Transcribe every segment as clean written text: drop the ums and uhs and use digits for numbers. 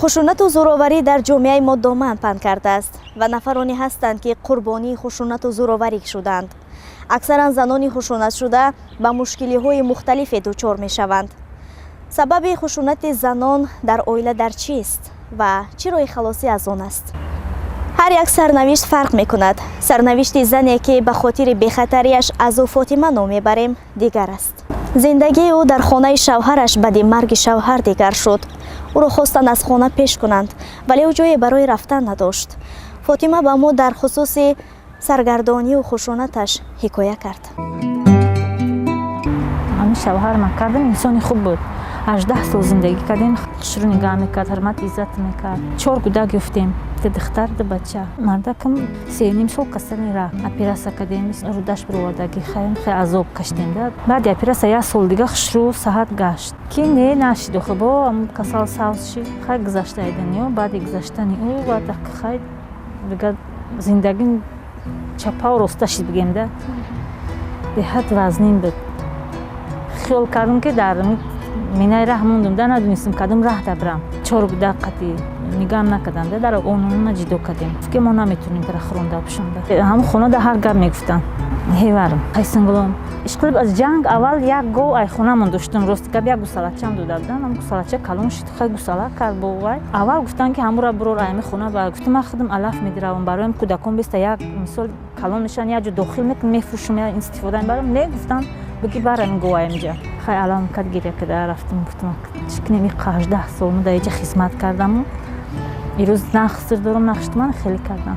Хушунату зӯроварӣ дар ҷомеаи мо доман паҳн кардааст ва нафароне ҳастанд, ки қурбонии хушунату зӯроварӣ шуданд. Аксаран занони хушунатшуда ба мушкилиҳои мухталифе дучор мешаванд. Сабаби хушунати занон дар оила дар чист ва чӣ роҳи халосӣ аз он аст? Ҳар як сарнавишт фарқ мекунад. Сарнавишти зане, ки ба хотири бехатарияш аз ӯ Фотима ном мебарем, дигар аст. Зиндагии ӯ дар хонаи шавҳараш баъди марги шавҳар дигар шуд. Ӯро хостанд аз хона пеш кунанд, вале ӯ ҷое барои рафтан надошт. Фотима ба мо дар хусуси саргардонию хушунаташ ҳикоя кард. Ҳамин шавҳар ман кардам, инсони хуб буд. 18 сол зиндагӣ кардем, хушрӯ нигаҳ мекард, ҳурмат, иззат мекард. Чор кӯдак ёфтем: ду духтар, ду бача. Мардакам 3,5 сол касали рак, оператсия кардем, рудаш бировардагӣ, хеле азоб кашидем да. Баъди оператсия як сол дига хушрӯ саҳат гашт, ки не нашид, охи бо касал савз шид. Хай, гузашта дунё. Баъди гузаштани ӯ баъд хай дига зиндагим чапау роста шид, бигем да, беҳад вазнин буд. Хиёл кардам, ки дар минаи раҳ мондум да, надонистам кадом раҳ да бирам. Чор кӯдак қати нигаҳам накардам да, дар онона ҷидо кардем, ки мо наметонем тара хӯронда пӯшонда. Ҳамн хона да ҳар гап мегуфтанд, ҳеварам қайсинғулом ишқилиб. Аз ҷанг аввал як гов ай хонамон доштам, рости гап, як гусалачам дода будам. Ам гусалача калон шид, хай, гусала кард бо вай. Аввал гуфтанд, ки ҳамура бурор аями хона ба. Гуфтам, ман худам алаф медиравам бароям, кӯдакон беста як мисол калон мешаванд, як ҷо дохил мекунам, мефурӯшам, истифода мебарам. Не, гуфтам, буги барам гова инҷа. Хай, алам кард, гиря када рафтам. Гуфтам, чӣ кунем, иқа 18 сол мо дар иҷа хизмат кардаму ирӯз на хусур дорам, на хиштман хеле кардам.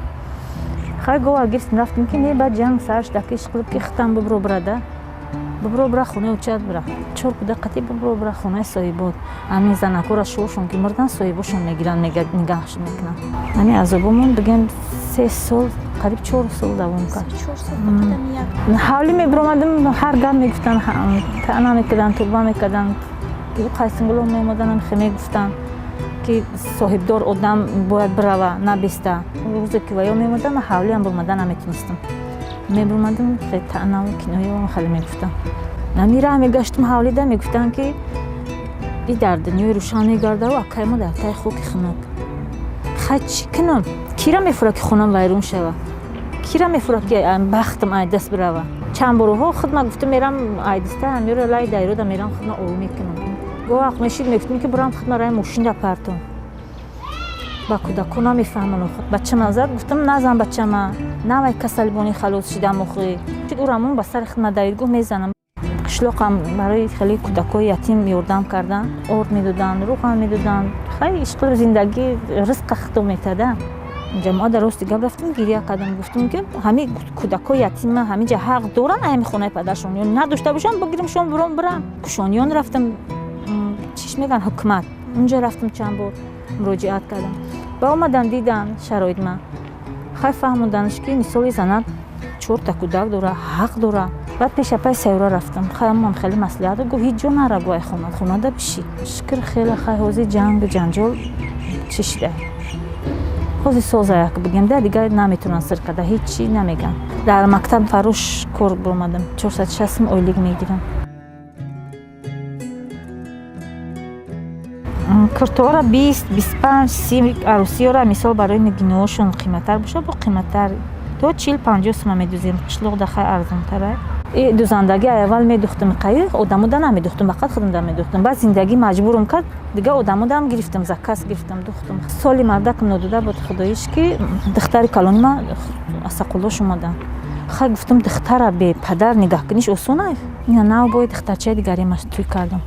Хай, гова гирифтем, рафтем, ки не, баъд ҷанг сар шуда, ки ишқилиб, ки хитам бубро бирада, бубро бира хонаи учат, бира чор кӯдак қати бубро бира хонаи соҳибот. Ҳамин занакора шӯшон ки мурдан, соҳибошон мегиранд, нигаҳш мекунанд. Ҳамин азобомон, бигем, 3 сол, қариб 4 сол давом кард. Ҳавлӣ мебиромадам, ҳар гап мегуфтанд, таъна мекарданд, турба мекарданд. Қайсинғулом меомадан, хе мегуфтанд, ки соҳибдор одам бояд бирава, набиста. Рӯзе ки ваё меомадам, ман ҳавлиам биромада наметонистам. Мебиромадам, таънаву киноя хеле мегуфтам. Ҳамин раҳ мегаштам, ҳавлида мегуфтанд, ки и дар дунёи рӯшан мегардаву акай мо дар таи хоки хунук. Хай, чӣ кунам? Кира мефурад, ки хонам вайрон шава? Кира мефурад, ки бахтам ай даст бирава? Чанд борҳо худма гуфтам, мерам айдиста ҳамёро лай дайрода мерам, худма овӣ мекунам. Гоҳ вақт мешид, мегуфтам, ки бурам, худма рай мошинда партом. Ба кӯдако намефаҳман. Бачама зад, гуфтам, назан бачама, навай касалбони халос шидам. Охи ӯ рамон ба сари худма давид, гуфт, мезанам. Қишлоқам барои хеле кӯдакҳои ятим ёрдам карданд, орд медоданд, рӯған медоданд. Хай, ишқилиб, зиндагӣ ризқа худо метада. Ҷамоа дар рости гап рафтам, гиря кардам, гуфтам, ки ҳамин кӯдакҳои ятима ҳаминҷа ҳақ доранд ҳами хонаи падаршон ё надошта бошам, бигирам-шон, буром, бирам. Кушониён рафтам, чиш мегӯянд, ҳукумат, унҷа рафтам, чанд бор муроҷиат кардам. Ба омадан, дидан шароит ма. Хай, фаҳмонданаш, ки мисоли занак чорта кӯдак дора, ҳақ дора. Баъд пеш апаи Сайёра рафтам. Хай, амам хеле маслиҳат гуфт, ҳеҷ ҷо нара, гӯ, ай хонада бишӣ. Шукр, хеле хай, ҳозир ҷангу ҷанҷол чӣ шида, ҳозир созаяк, бигем да, дигар наметавонанд сир карда, ҳеҷ чӣ намеган. Дар мактаб фарош кор биромадам, 460 сум ойлик мегирам. Куртаҳоро 20, 25, 30, арӯсиёра мисол барои нигиноҳошон қиматтар бошад, бо қиматтар то 40-50 сума медӯзем. Қишлоқ да хай арзонтара. Дӯзандагӣ аввал медӯхтам, қаи одамода намедӯхтам, фақат худам медӯхтам. Баъд зиндагӣ маҷбурам кард, дигар одамодам гирифтам, заказ гирифтам, дӯхтам. Соли мардакам нодода буд, худоиш, ки духтари калони ма асақуллош омаданд. Хай, гуфтам, духтара бепадар нигаҳ куниш осон ай. Ина нав бои духтарчаи дигаре тӯй кардам.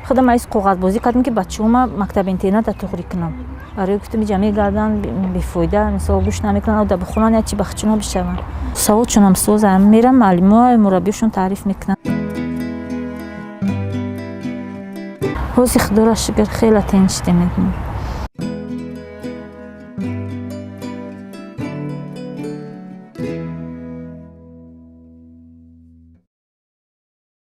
Худам аис коғазбозӣ кардам, ки бачаҳома мактаби интерната туғрӣ кунам. Барои гуфтам, иҷа мегарданд бефоида, мисол, гӯш намекунанд, ода бихонанд, як чи бахчуно бишаванд. Саводшонам соза, мерам, муаллимо, мураббиёшон таъриф мекунанд. Ҳозир, худоро шукр, хеле тинч шидем.